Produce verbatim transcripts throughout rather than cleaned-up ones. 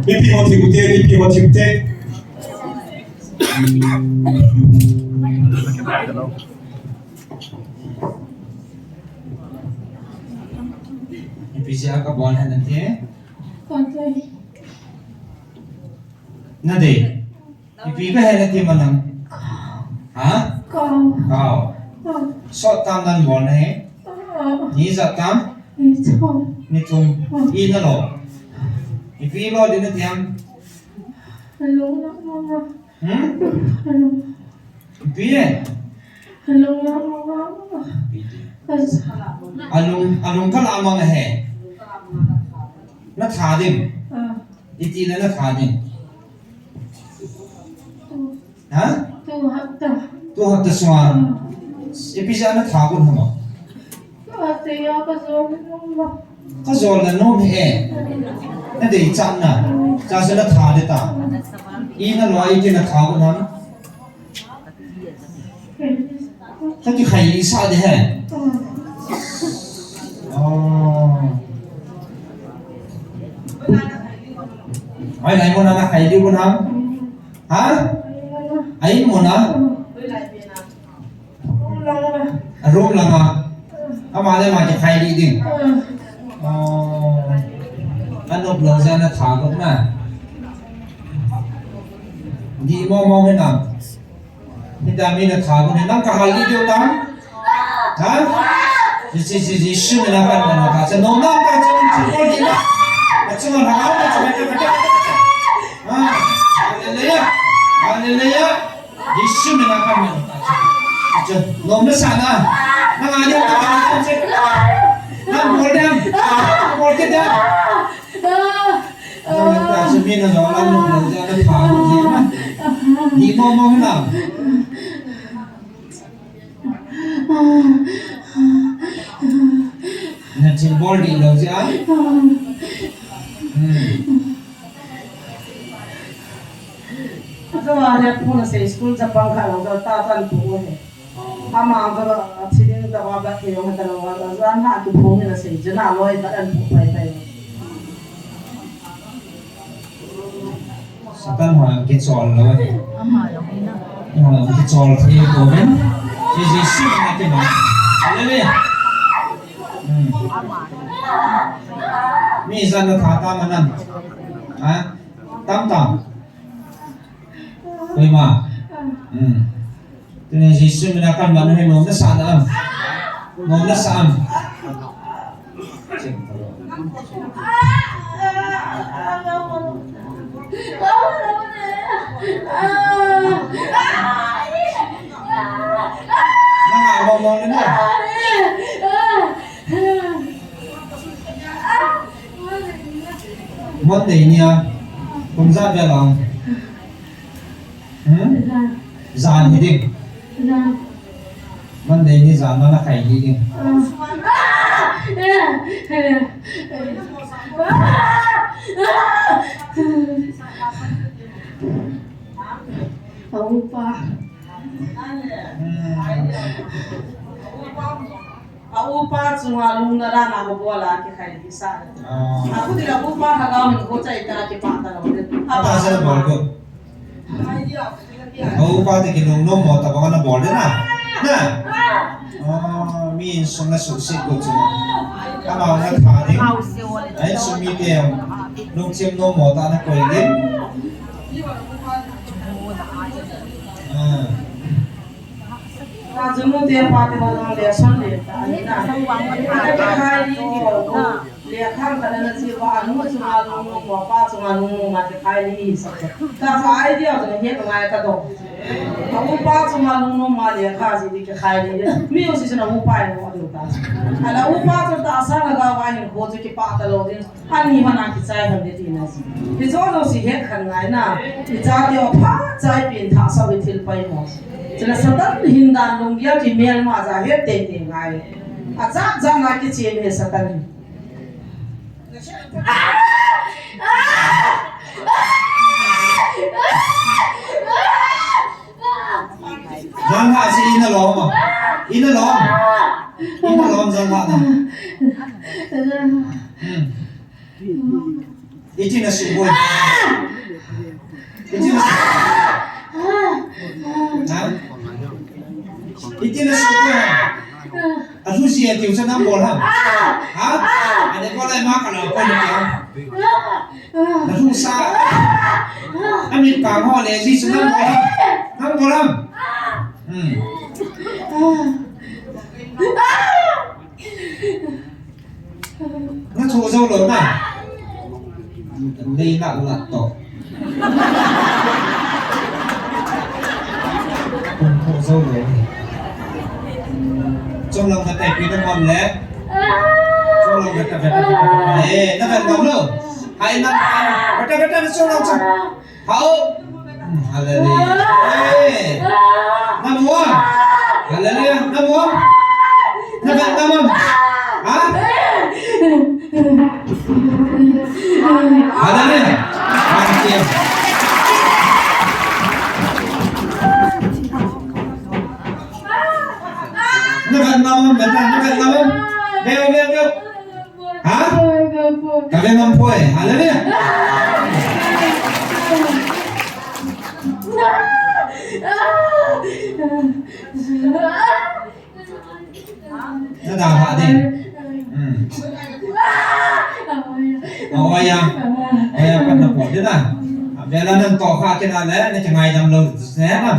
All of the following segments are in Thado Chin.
Mipi ho thip u te, mipi ho thip u te. Ipi jeh a kabol hen nati? Kon toi. Nadei. Ipi kahe nati manang? Ha? Kao. Kao. Kao. Sot tam nan bol nahi? Kao. Ni ijat tam? Ni thum. Ni thum. Kao. Ina lo? Ipi lo ding nati ham? Alung na mama. Hmm? Alung. Ipi e? Alung na mama. Ipi e? As- Alung, alung kala mama he. Natha ding. Ah. Iti le natha ding. Ha? Tu hapta. Tu hapta sunga. Hmm. Ipi jeh a natha got ham? Ate ya kajol le nom ba. Kajol le nom e. Nadei chan na. Cha se natha ding ta. Ina lo iti natha got ham? Kakikhai sah ding he. Oh. Hoilai muna nakhai ding u ham? Ha? A in muna? A room langa. Ama le ama kikhai ding. Oh. Anop lou jeh a natha got na. Dih mong mong hinam. Hitia mi natha got hi nang kahal dih diu tam? Ha? Ji, ji, ji, Jesu mina kan mana ta. Cha nom na ta cha nom cha nom dih na. Ka cha nom ha, ka cha nom, ka cha nom. Ha? Hallelujah. Hallelujah. Jesu mina kan mana ta. Cha nom na sa na. Nang ani ta. Nang bol dam. Bol ke dam. Nang ta chu mi na jong lam lou jeh a natha got jeh a. Dih mong mong hinam. Na thil bol dih lou jeh a. Hmm. Ajo a le pu na sei school chapang kha lou jeh a ta tan pu he. Ama jong a thiding ta va ba ke jong ta lou va, jong ha tu phong ni la sei, jana loi ta an phong pai pai. Satan ho kichol lou ni. Ho kichol thei ko ven. Ji, Jesu na ke ma. Hallelujah. Hmm. Mi jan na tha ta ma nan. Ha? Tam tam. Koima. Hmm. Tuni Jesu mina kan mana hi nom nasa nam. Nom nasa nam. Nanga mong mong le na. Monday nia. Kum ijat vel a. Hmm? Jan hi ding. Jan. Monday ni jan na nakhai hi ding. A upa. Hmm. A upa chunga lungna dan a bol a kikhai hi sa. Ah. A kuti a upa lhagao min ko chai ta kipah ta lou. Apa sa bol ko. A upa te kinung nom mo ta bang na bol de na. Na. Ah, mi insung na suhset ko chu. Ama na tha ding. A insung mite lungchim nom mo ta na koi ding. Ah. Ajo nu te pa te ho jong le son le ta ni na. Ka hai ni ko. Lekha khat ana jih uva, anu chunga lungnom mo, apa chunga lungnom a kikhai le hi sa. Ka idea jong het ngai ka dong. A upa chunga lungnom a lekha jih di kikhai le. Mi u si chun a upa i mo diu ta. Ala upa chu tahsa na ga va hin kho chu kipah talou ding. Ani hon a kichai hon de tina si. Hicho jouse het khen ngai na. Ichate u pha chai pin thah sa u thil pai mo. Chule Satan hin dan lunggel kimelma ja het teitei ngai. Acha ja na kichem hi Satan hi. Jangha si ina lom. Ina lom. Ina lom jangha na. Hmm. Iti na suboi. Iti na suboi. Ha? Iti na suboi. Alu si ati usa na bol ham. Ha? Ade ko lai ma ka la ko ni ya. Alu sa. Ami ka mo le si sa na bol ham. Na bol ham. Hmm. Na thu jou lou na. Nei na la to. Thu jou lou. Chom lang ka tai pi na mon le. Chom lang ka tai pi na mon le. Eh, na ka dong lou. Hai na. Bata bata na chom lang chom. Hao. Hmm, hallelujah. Eh. Namu am? Hallelujah. Namu am? Namu am? Ha? Hallelujah. Thank you. Namu am? Namu am? Namu am? Beo, beo, beo. Ha? Ka ve ngam poi. Hallelujah. Na da ha de. Hmm. Oya. Oya pa na po de na. Vela nan to kha kina le, na ki ngaidam lou ne na.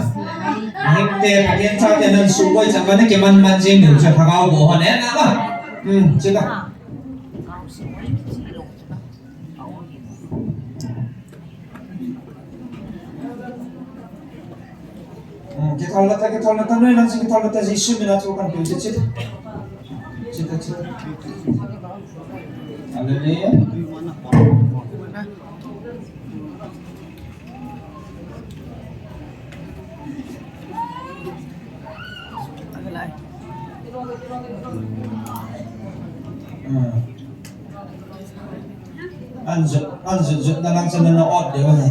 Him te pa ken cha te nan suboi cha pa na ki man man jing ni cha thagau bo ho ne na ba. Hmm, chita. Hmm, kithol lata, kithol lata, noi lang si kithol lata, Jesu mina tu kan tu, chit, chit. Chit, chit. Hallelujah. Hmm. An jut, an jut, jut na lang chan na ot deu ahi.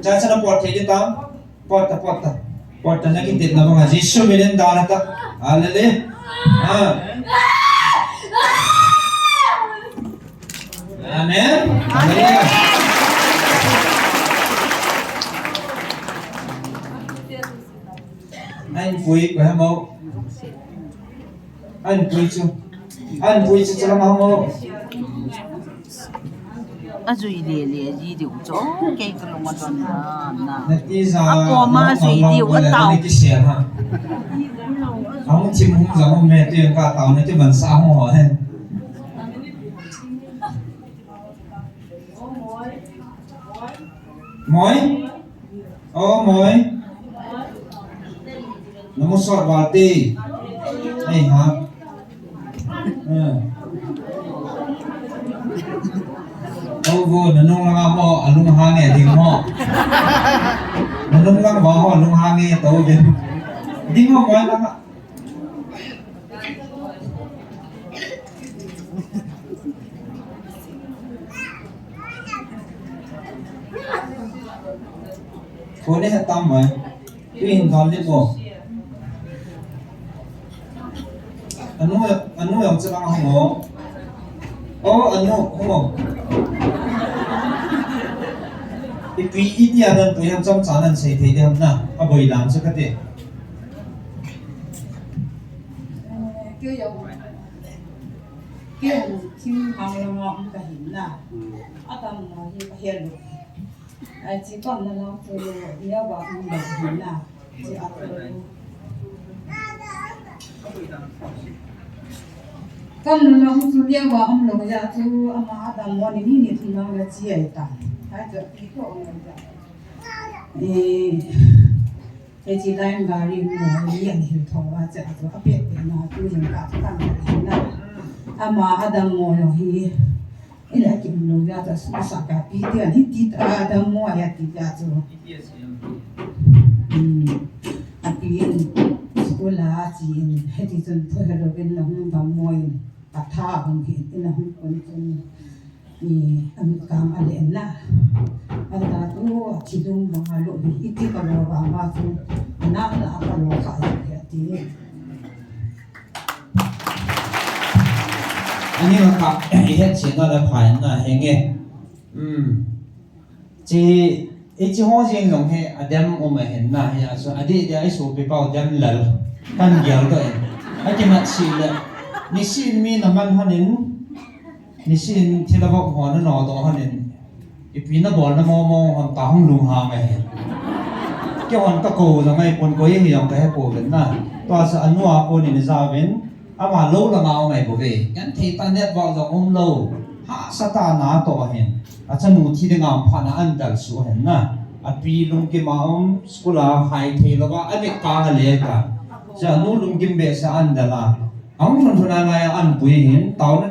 Cha chan na pot thei di tam. Pot ta, pot ta. Pot ta na kitet na banga Jesu minin da na ta. Hallelujah. Ah. Amen. Hallelujah. Ain pui ko hamo. Ain pui chu. Ain pui chu chu lama hamo. Ajui le le ji diu chu. Kei ka lung adon na na. Nati ja. Akoma ajui diu atao. Nati sia ha. Hung chim hung ja hung me tu ka tao nati man sa hung ho he. Moi? O moi. Namu sot val te. Ei ha. Eh. O vo, nanung langa ho, alung ha nge ding ho. Nanung lang va ho, alung ha nge to ding. Ding ho moi langa. Kone ha tam mai. Tui hin thon le po. Anu, anu jong chalang hung o. O, anu, hung o. Ipi iti anan pui ham chomcha nan sei thei ding ham na. Aboi dan chu kati. Kei jong, kei jong thinghang lama um kahin na. Atam na hi kahel lou. Ai, chi pam na lang chu, nia ba um ba hin na. Chi a ko. Kan lung chu lia wa um lo ya chu ama adam mo ni ni ni thum lo ya chi ai ta. Hai chu ki ko um lo ya. Eh, Hiche line gari mo hi an hil tho a che a chu a pet pet na tu jing ka chu kan ka hin na. Ama adam mo lo hi. Ila kim lo ya ta su sa ka pi ti an hi ti ta adam mo ya ti ya chu. Hmm. A pi in school a chi in heti chun thu he lo bin lo hung dam mo in. A tha hung hi in a hung kun chun. Ni, an kang a len na. An ta tu, a chi dung bang a lo ni, iti ka lo bang a chu, na, na ka lo kha hi a ti. Ani ma ka, i het chi na la phai na, henge. Hmm. Chi, i chi ho jing jong he, a dem um a hen na, he a chu, a di dia i su pi pau dem lal. Kan gial to en. A ki mat si le. Ni si mi na man hanin, Nisin thil a vop hon a nodoh hon in, ipi na bolna momo hon ta hung lunghang ahi. Kei hon ka kou jong ahipon, koi ahi jong ka hepouvin na. Tua sa a nu a kon in i jauvin, ama lou langa um ahi bouve. Genthei ta, network jong umlou. Hahsa ta na toh ahin. A chanu thi dinga um phat na an dal suh ahin na. A pi lungkim a um, school a hai thei louva, a mit kang a le ta. Sa nu lungkim behseh a an dal a. A hung thun thun a ngai a an pui ahin, taona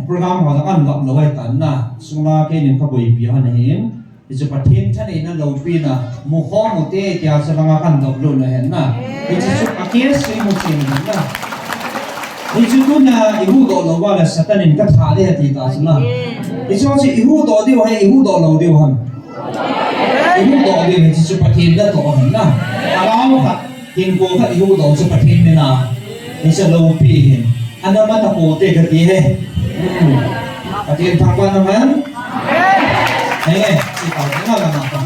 Program ho jong kan lop lou ahi tan na, sunga kei nin ka boipi hon ahin, hichu Pathen thaneina loupina, mu khom u te tia chu langa kan lop lou na hen na. Hichu chu a case sei mu chen hen na. Hichu tuna i huhdoh lou va le Satan in ka tha le ti ta chu na. Hichu chu i huhdoh diu ahi, i huhdoh lou diu ham. I huhdoh diu ahi, hichu chu Pathen natoh hen na. A lau khat. Hinkho khat i huhdoh chu Pathen min a, hiche loupi hin. Ana man a pote kati he. Hmm. Pathen thangvah in umhen. He, chi tao te na la na ta.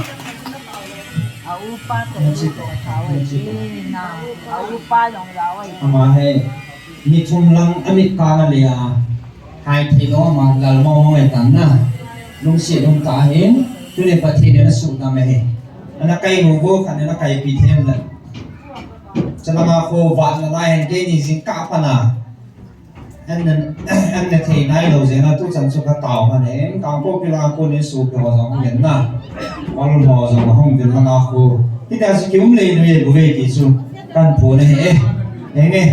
A upa to chi to tao e chi na. A upa jong jao e. Ama he, ni thum lang a mit kang a le a. Hai thei lou ama lal mong mong e tan na. Lungset um ta hin, tuni Pathen in a sudam ahi. Ana kai mu vo khan ana kaipi them le. Chalanga kho vat na lai hen keini jingkah pana. An na, an na thei nai lou jeh a tu chan chu ka tao khan hen. Kangpokpi langa kon in sopi ho jong hung in na. Ol ho jong hung vin langa kho. Hitia chu kium lei lou e bu ve ti chu. Kan phone ahi e. Henge.